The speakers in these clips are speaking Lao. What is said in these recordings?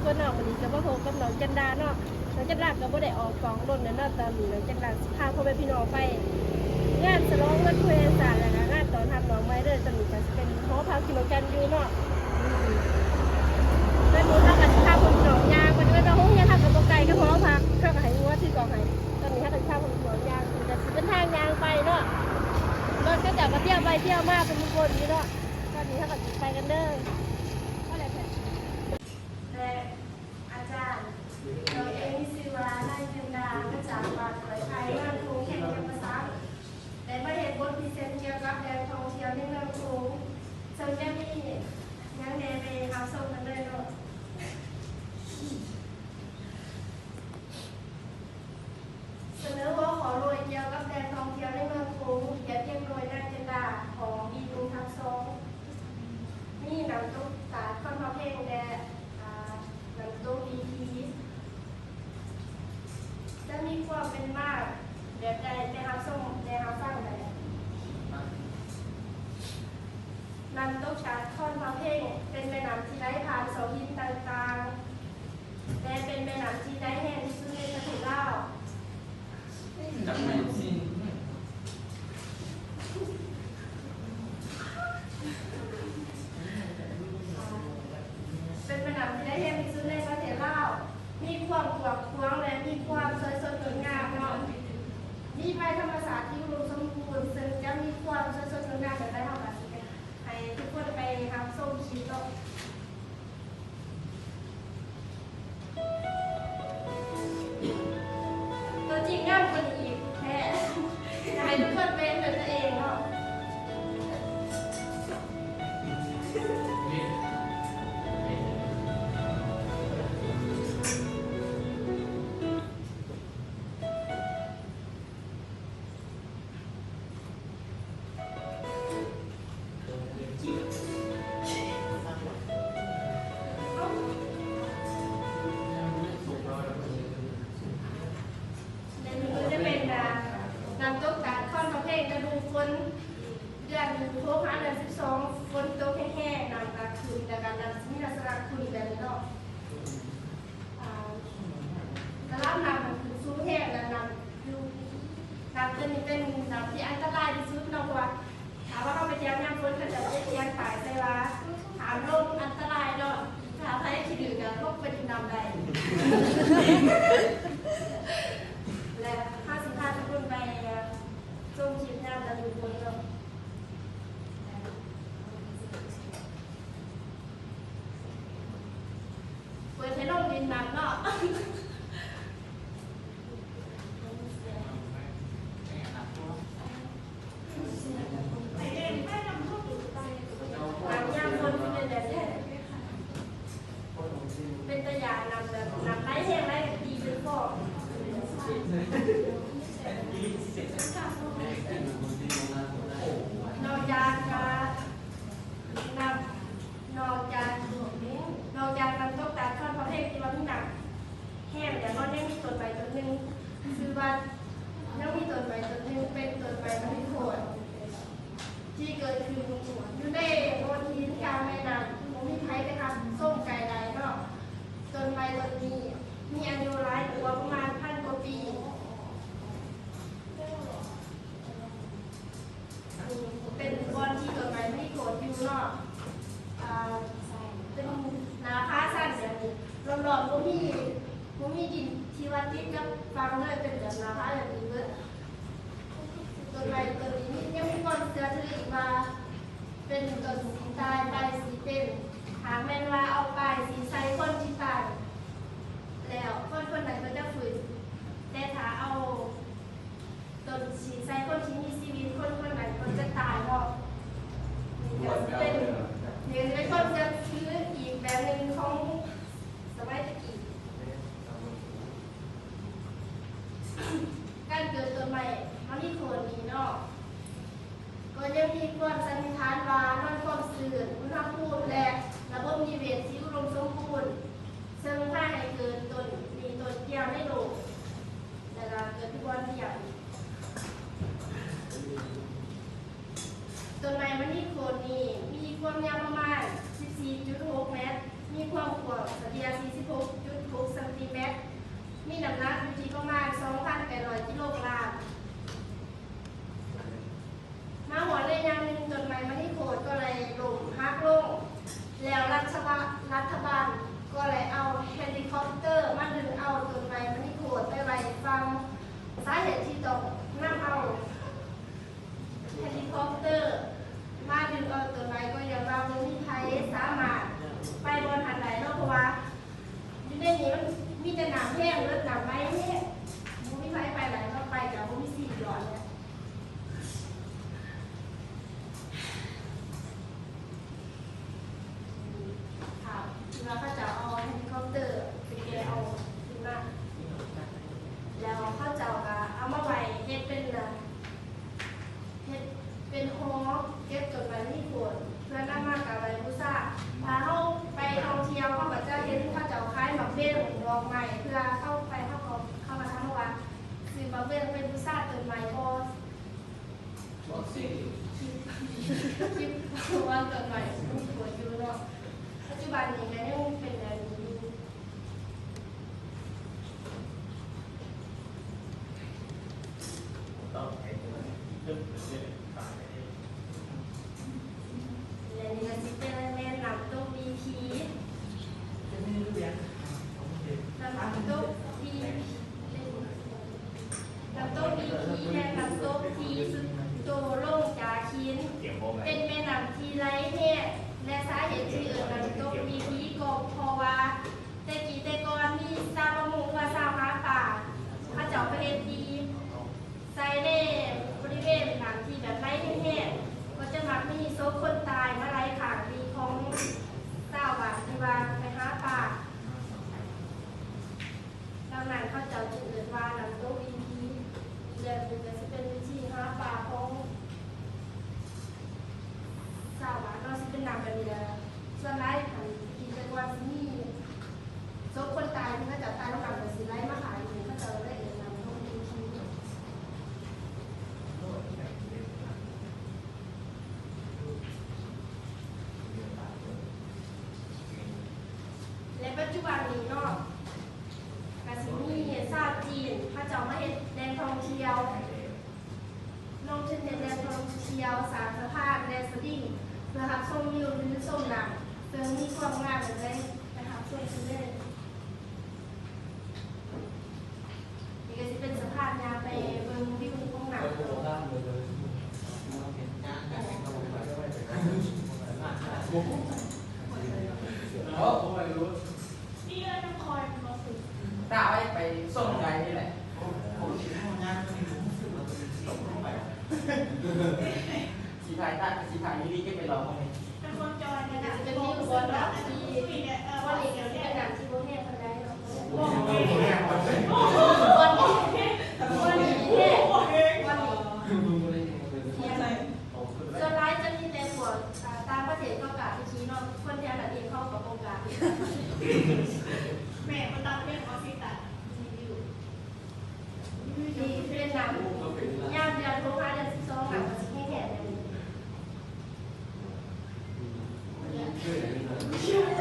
ເພື່ອນນ້ອງ ມື້ນີ້ກໍມາພົບກັບນ້ອງຈັນດາເນາະ. ນ້ອງຈັນດາກໍບໍ່ໄດ້ອອກກ້ອງດົນແລ້ວເນາະ. ຕອນນີ້ນ້ອງຈັນດາຊິພາພໍ່ແມ່ພີ່ນ້ອງໄປງານສະຫຼອງວັນພະຍາສາດ ແລ້ວກໍງານຕ້ອນຮັບນ້ອງໃໝ່ເດີ. ຕອນນີ້ກໍຊິເປັນຫໍພັກທີ່ນ້ອງຈັນຢູ່ເນາະ. ອືມ ຕອນນີ້ເຮົາກໍຊິພາພໍ່ແມ່ພີ່ນ້ອງຍ່າງໄປເດີ. ໂຮງຮຽນເຮົາກໍບໍ່ໄກກັບຫໍພັກ, ເຮົາກໍໃຫ້ງົວຖືກ້ອງໃຫ້. ຕອນນີ້ເຮົາກໍຊິພາພໍ່ແມ່ພີ່ນ້ອງຍ່າງ, ກໍຊິເປັນທາງຍ່າງໄປເນາະ. ລົດເຂົາເຈົ້າກໍຕຽມໄວ້ຕຽມມາເປັນຄົນຢູ່ເນາະ. ຕອນນີ້ເຮົາກໍຊິໄປກັນເດີ. ແລະ ອາຈານ ໂດຍເອງມີຊື່ວ່າ ນາຍຈິນດາ ມາຈາກບ້ານຫ້ວຍໄຜ່ ເມືອງໂຂງ ແຂວງຈຳປາສັກ ໄດ້ມາເຮັດບົດພຣີເຊັນກ່ຽວກັບແຫຼ່ງທ່ອງທ່ຽວໃນເມືອງໂຂງ ເຊິ່ງຈະມີຫຍັງແດ່ ໄປຮັບຊົມກັນເລີຍເນາະ. ສະເໜີຫົວຂໍ້ໂດຍກ່ຽວກັບແຫຼ່ງທ່ອງທ່ຽວໃນເມືອງໂຂງ ຈະຮຽບຮຽງໂດຍນາງ ເຈັນດາ ຂອງ ບີໜຶ່ງທັບສອງ ມີນ້ຳຕົກຕາດຄອນພະເພັງ ແລະ ອາ ນ້ຳຕົກດີທີ ຈະມີຄວາມເປັນມາແບບໃດ ໄປຮັບຊົມ ແລະ ຮັບຟັງໄດ້. ນ້ຳຕົກຕາດຄອນພະເພັງ ເປັນແມ່ນ້ຳທີ່ໄຫຼຜ່ານຊອກຫີນຕ່າງໆ ແລະ ເປັນແມ່ນ້ຳທີ່ໄຫຼແຮງທີ່ສຸດໃນປະເທດລາວ. ເປັນແມ່ນ້ຳທີ່ໄຫຼແຮງທີ່ສຸດໃນປະເທດລາວ, ມີຄວາມກວ້າງຂວາງ ແລະ ມີຄວາມສວຍສົດງົດງາມເນາະ, ມີໄພທຳມະຊາດທີ່ອຸດົມສົມບູນ, ເຊິ່ງຈະມີຄວາມສວຍສົດງົດງາມແບບໃດ ເຮົາກໍຊິໄປ ໃຫ້ທຸກຄົນໄປຮັບຊົມຄລິບເນາະ. ຕົວຈິງງາມກວ່ານີ້ອີກແທ້. ຢາກໃຫ້ທຸກຄົນເປັນດ້ວຍຕົວເອງເນາະ. ແລະ ນີ້ກໍຈະເປັນ ອາ ນ້ຳຕົກຕາດຄອນພະເພັງ ລະດູຝົນ ເດືອນຫົກຫາເດືອນສິບສອງ ຝົນຕົກແຮງໆ ນ້ຳກໍຂຶ້ນ ແລ້ວກໍນ້ຳຊິມີລັກສະນະຂຸ່ນແບບນີ້ເນາະ. ອາ ລະດັບນ້ຳມັນຂຶ້ນສູງແຮງ ແລ້ວນ້ຳຢູ່ ນ້ຳຕົວນີ້ເປັນນ້ຳທີ່ອັນຕະລາຍທີ່ສຸດເນາະ ເພາະວ່າຖ້າວ່າເຮົາໄປທ່ຽວຍາມຝົນ ເຂົາເຈົ້າຈະຂຽນປ້າຍໃສ່ວ່າ ຫ້າມລົງ ອັນຕະລາຍເນາະ, ຖ້າໃຜຂີ້ດື້ກໍລົງໄປຫຼິ້ນນ້ຳໄດ້. ແລະ ເຮົາຊິພາທຸກຄົນໄປຊົມຄລິບຍາມລະດູຝົນເນາະ. ເປີດໃຫ້ລົງດິນນຳເນາະ. ນ້ຳຍາມຝົນຊິເປັນແບບໃດ? ເປັນຕາຢ້ານ, ນ້ຳແບບ ນ້ຳໄຫຼແຮງ ໄຫຼດີເປັນຟອງ. ນອກຈາກ ນ້ຳ ນອກຈາກ ນອກຈາກນ້ຳຕົກຕາດຄອນພະເພັງທີ່ວ່າມີນ້ຳແຮງແລ້ວ ເຮົາຍັງມີຕົ້ນໄມ້ຕົ້ນໜຶ່ງ ຊື່ວ່າ ຍັງມີຕົ້ນໄມ້ຕົ້ນໜຶ່ງເປັນຕົ້ນໄມ້ມະນີໂຄດ ທີ່ເກີດຂຶ້ນຢູ່ໃນໂຂດຫີນກາງແມ່ນ້ຳ ບໍ່ມີໃຜໄປຮັບຊົມໃກ້ໄດ້ເນາະ. ຕົ້ນໄມ້ຕົ້ນນີ້ມີອາຍຸຫຼາຍກວ່າປະມານພັນກວ່າປີ. ເປັນບ່ອນທີ່ຕົ້ນໄມ້ມີໂຄດຢູ່ເນາະ. ອາ ເປັນໜ້າຜາຊັນແບບນີ້ ລອບໆ ບໍ່ມີ ບໍ່ມີດິນທີ່ວ່າຕິດກັບຝັ່ງເລີຍ, ເປັນແບບໜ້າຜາແບບນີ້ເບິດ. ຕົ້ນໄມ້ຕົ້ນນີ້ຍັງມີຄວາມເຊື່ອຖືອີກວ່າ ເປັນຕົ້ນທີ່ຕາຍໄປຊິເປັນ, ຫາກແມ່ນວ່າເອົາປ້າຍສີໃສ່ຄົນທີ່ຕາຍແລ້ວ ຄົນຄົນນັ້ນກໍຈະຟື້ນ, ແຕ່ຖ້າເອົາ ຕົ້ນສີໃສ່ຄົນທີ່ມີຊີວິດ ຄົນຄົນນັ້ນກໍຈະຕາຍເນາະ. ນີ້ກໍຊິເປັນ ນີ້ກໍຊິເປັນຄວາມເຊື່ອຖືອີກແບບໜຶ່ງຂອງສະໄໝແຕ່ກີ້. ການເກີດຕົ້ນໄມ້ມະນີໂຄດນີ້ເນາະ ກໍຍັງມີຄວາມສັນນິຖານວ່າ ນອນຄວາມຊື້ນ, ອຸນຫະພູມ ແລະ ລະບົບນິເວດທີ່ອຸດົມສົມບູນ ແລ້ວເຂົາເຈົ້າເອົາເຮລິຄອບເຕີໄປແກະເອົາຂຶ້ນມາ ແລ້ວເຂົາເຈົ້າກໍເອົາມາໄວ້ເຮັດເປັນ ເຮັດເປັນຫໍເກັບຕົ້ນໄມ້ມີໂຄນ ເພື່ອນຳມາກາບໄຫວ້ບູຊາ. ຖ້າເຮົາໄປທ່ອງທ່ຽວ ເຮົາກໍຈະເຫັນເຂົາເຈົ້າຂາຍໝາກເບັງ ດອກໄມ້ ເພື່ອເຂົາໄປ ເຮົາກໍ ເຂົາກໍຖາມມາວ່າ ຊື້ໝາກເບັງໄປບູຊາຕົ້ນໄມ້ບໍ່? ຄິດ ຄິດວ່າຕົ້ນໄມ້ມັນຄວນຢູ່ເນາະ. ປັດຈຸບັນນີ້ກໍຍັງເປັນແບບນີ້ຢູ່. ແລະ ນີ້ກໍຊິເປັນແມ່ນ້ຳຕົກວີພີ ນ້ຳຕົກວີພີ ນ້ຳຕົກວີພີແມ່ນນ້ຳຕົກທີ່ສຸດໂຕ່ງລົງຈາກຫີນ ເປັນແມ່ນ້ຳທີ່ໄຫຼແຮງ ແລະ ສາເຫດທີ່ເອີ້ນນ້ຳຕົກວີພີກໍເພາະວ່າ ແຕ່ກີ້ແຕ່ກ່ອນມີຊາວປະມົງ ຫຼືວ່າຊາວຫາປາ ເຂົາເຈົ້າໄປເຮັດດີໃສ່ໃນບໍລິເວນນ້ຳທີ່ແບບໄຫຼແຮງໆ ກໍຈະມັກມີສົບຄົນຕາຍມາໄຫຼຂ້າງດີຂອງຊາວບ້ານທີ່ວ່າໄປຫາປາ. ດັ່ງນັ້ນເຂົາເຈົ້າຈຶ່ງເອີ້ນວ່ານ້ຳຕົກວີພີ. ອີກແບບໜຶ່ງກໍຊິເປັນວິທີຫາປາຂອງຊາວບ້ານເນາະ ຊິເປັນນ້ຳແບບນີ້ແຫຼະ. ສ່ວນຫຼາຍຄັນກິນໄປກ່ອນຊິມີສົບຄົນຕາຍ ທີ່ເຂົາເຈົ້າຕາຍລົງນ້ຳກໍຊິໄຫຼມາຂາງນີ້ ເຂົາເຈົ້າເລີຍເອີ້ນນ້ຳຕົກວີພີ. ແລະ ປັດຈຸບັນນີ້ເນາະ ກະຊິມີຊາວຈີນເຂົາເຈົ້າມາເຮັດແຫຼ່ງທ່ອງທ່ຽວ ລົງທຶນເຮັດແຫຼ່ງທ່ອງທ່ຽວ ສ້າງສະພານ ແລະ ສະລິງ ເພື່ອຮັບຊົມວິວ ຫຼື ຊົມນ້ຳ ເຊິ່ງມີຄວາມງາມແບບໃດ ໄປຮັບຊົມກັນເລີຍ. ນີ້ກໍຊິເປັນສະພານຍ່າງໄປເບິ່ງວິວຂອງນ້ຳ. ເອີ ບໍ່ໄດ້ຮູ້ ນີ້ເອີ້ນນຳຄອຍແມ່ນບໍ່? ຖ້າໄປ ໄປສົ່ງໄກນີ້ແຫຼະ. ຊິຖ່າຍຕັດ ຊິຖ່າຍຢູ່ນີ້ ເກັບໄປລອງເບິ່ງ. ເປັນຄົນຈອຍນະ ເປັນນິວບອນເນາະ ທີ່ວັນນີ້ກໍຊິເປັນໜັງທີ່ບໍ່ແຮງປານໃດເນາະ. ບໍ່ແຮງປານໃດ ບໍ່ແຮງປານໃດ ບໍ່ແຮງປານໃດ. ສ່ວນຫຼາຍຈະມີແຕ່ພວກ ອ່າ ຕ່າງປະເທດເຂົາກະໄປຂີ່ເນາະ ຄົນແຖວນັ້ນເອງເຂົາກໍບໍ່ກ້າ. ແມ່ນ ຄົນຕ່າງປະເທດເຂົາຊິຕາຍ. ນີ້ເປັນໜັງ ຍາມເດືອນຫົກຫາເດືອນສິບສອງ ໜັງກໍຊິແຮງໆ ແບບນີ້.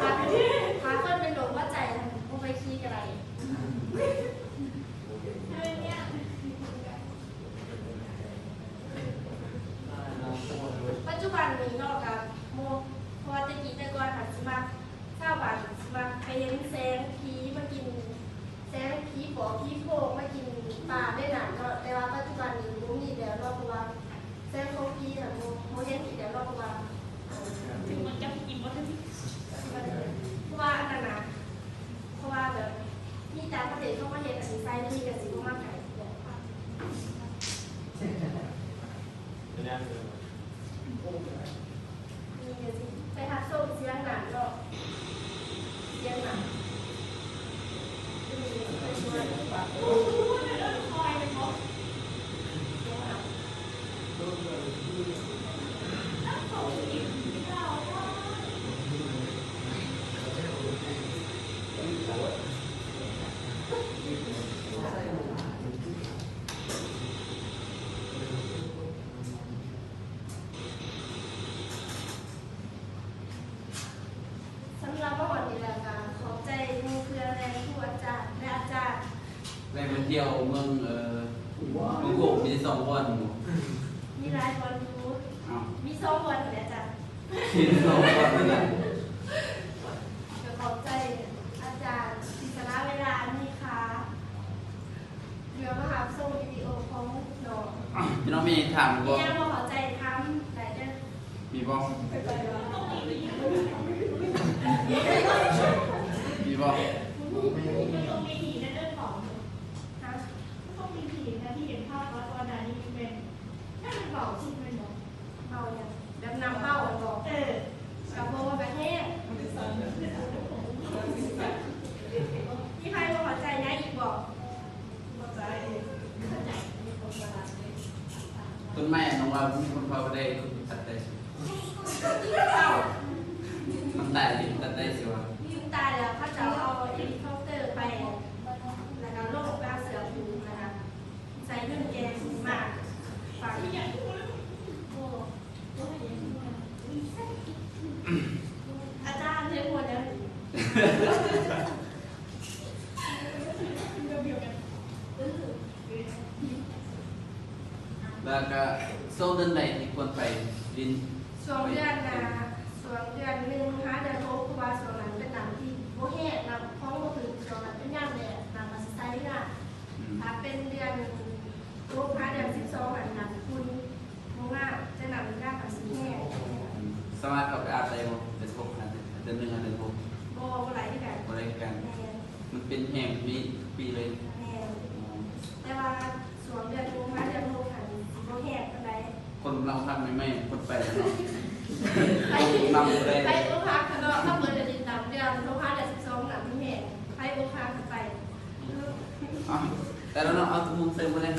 ຖ້າ ຖ້າຄົນເປັນໂລກຫົວໃຈ ບໍ່ໄປຂີ່ກໍໄດ້. ປັດຈຸບັນນີ້ເນາະ ກໍບໍ່ ເພາະວ່າແຕ່ກີ້ແຕ່ກ່ອນຫາກຊິມັກ ຊາວບ້ານຊິມັກໄປເຫັນແສງຜີມາກິນ ແສງຜີປອບຜີໂພງມາກິນປາໃນນ້ຳເນາະ. ແຕ່ວ່າປັດຈຸບັນນີ້ບໍ່ມີແລ້ວເນາະ ເພາະວ່າແສງຂອງຜີຫັ້ນບໍ່ ບໍ່ເຫັນອີກແລ້ວເນາະ ເພາະວ່າ ມັນຈັບກິນບໍ່ໄດ້ ເພາະວ່າອັນນັ້ນນະ ເພາະວ່າແບບມີຕ່າງປະເທດເຂົາມາເຮັດອັນນີ້ໃສ່ ດຽວນີ້ກໍຊິບໍ່ມາໃກ້ແລ້ວ. ນີ້ກໍຊິໄປຮັບຊົມສຽງນ້ຳເນາະ ສຽງນ້ຳ. ສຳລັບມາຮອດນີ້ແລ້ວກໍຂອບໃຈໝູ່ເພື່ອນ ແລະ ຄູອາຈານ ແລະ ອາຈານ ແລະ ມາທ່ຽວເມືອງ ເອີ ເມືອງໂຂງມີສອງບ່ອນບໍ່? ມີຫຼາຍບ່ອນຢູ່. ເອົ້າ ມີສອງບ່ອນນີ້ແຫຼະອາຈານ. ມີສອງບ່ອນນັ້ນແຫຼະ. ກໍຂອບໃຈອາຈານທີ່ສະຫຼະເວລາອັນມີຄ່າ ເພື່ອມາຮັບຊົມວິດີໂອຂອງນ້ອງ. ພີ່ນ້ອງມີຫຍັງຖາມບໍ່? ມີຫຍັງບໍ່ເຂົ້າໃຈຖາມໄດ້ເດີ້. ມີບໍ່? ມີບໍ່? ມັນຕ້ອງມີທີ່ນະເດີເວົ້າ. ຮະ? ມັນຕ້ອງມີທີ່ນະ ທີ່ເຫັນພາບວ່າກ່ອນໜ້ານີ້ແມ່ນ ນັ້ນມັນເວົ້າຈິງແມ່ນບໍ່? ເວົ້າຫຍັງ? ແບບນຳເວົ້າແມ່ນບໍ່? ເອີ ກະບໍ່ວ່າກະແຮງ. ມີຄົນເຜົ່າໃດຕັດໄດ້ຊິ ມັນຕາຍເດ້ ຕັດໄດ້ຊິວ່າ ມີຕາຍແລ້ວ ເຂົາເຈົ້າເອົາເຮລິຄອບເຕີໄປ ແລ້ວກໍລົງເອົາເສືອຜູກ ແລ້ວກໍໃສ່ເງິນແກ່ມາຝາກ ອາຈານເຮັດຫົວແນວນີ້ ແລ້ວກໍຊ່ວງເດືອນໃດທີ່ຄວນໄປຫຼິ້ນ? ຊ່ວງເດືອນ ອ່າ ຊ່ວງເດືອນໜຶ່ງຫາເດືອນຫົກ ເພາະວ່າຊ່ວງນັ້ນເປັນນ້ຳທີ່ບໍ່ແຮງ ນ້ຳຂອງບໍ່ຂຶ້ນ ຊ່ວງນັ້ນເປັນຍາມແລ້ງ ນ້ຳມັນຊິໃສງາມ. ອືມ ຖ້າເປັນເດືອນຫົກຫາເດືອນສິບສອງນັ້ນ ນ້ຳຂຸ່ນ ບໍ່ງາມ ຈະນ້ຳຍາກະຊິແຮງ. ອືມ ສາມາດເຂົ້າໄປອາບໄດ້ບໍ່? ເດືອນຫົກນະ ເດືອນໜຶ່ງຫາເດືອນຫົກ ບໍ່ ບໍ່ໄດ້ຄືກັນ ບໍ່ໄດ້ຄືກັນ. ແມ່ນ ມັນເປັນແຮງແບບນີ້ທຸກປີເລີຍ? ແມ່ນ ອໍ ແຕ່ວ່າຊ່ວງເດືອນໜຶ່ງຫາເດືອນຫົກຫັ້ນ ຊິບໍ່ແຮງປານໃດ. ຄົນເຮົາຮັກໃໝ່ໆ ຄົນໄປແລ້ວເນາະ ໄປ ໄປອົກຫັກເນາະ ຖ້າເປີດໄດ້ຕິດຕາມເດືອນຫົກຫາເດືອນສິບສອງ ນ້ຳແຮງ ໄປອົກຫັກກໍໄປ. ເອົາ ແຕ່ລະເນາະ ເອົາ ທຸກຄົນໃສ່ໝົດເລີຍ.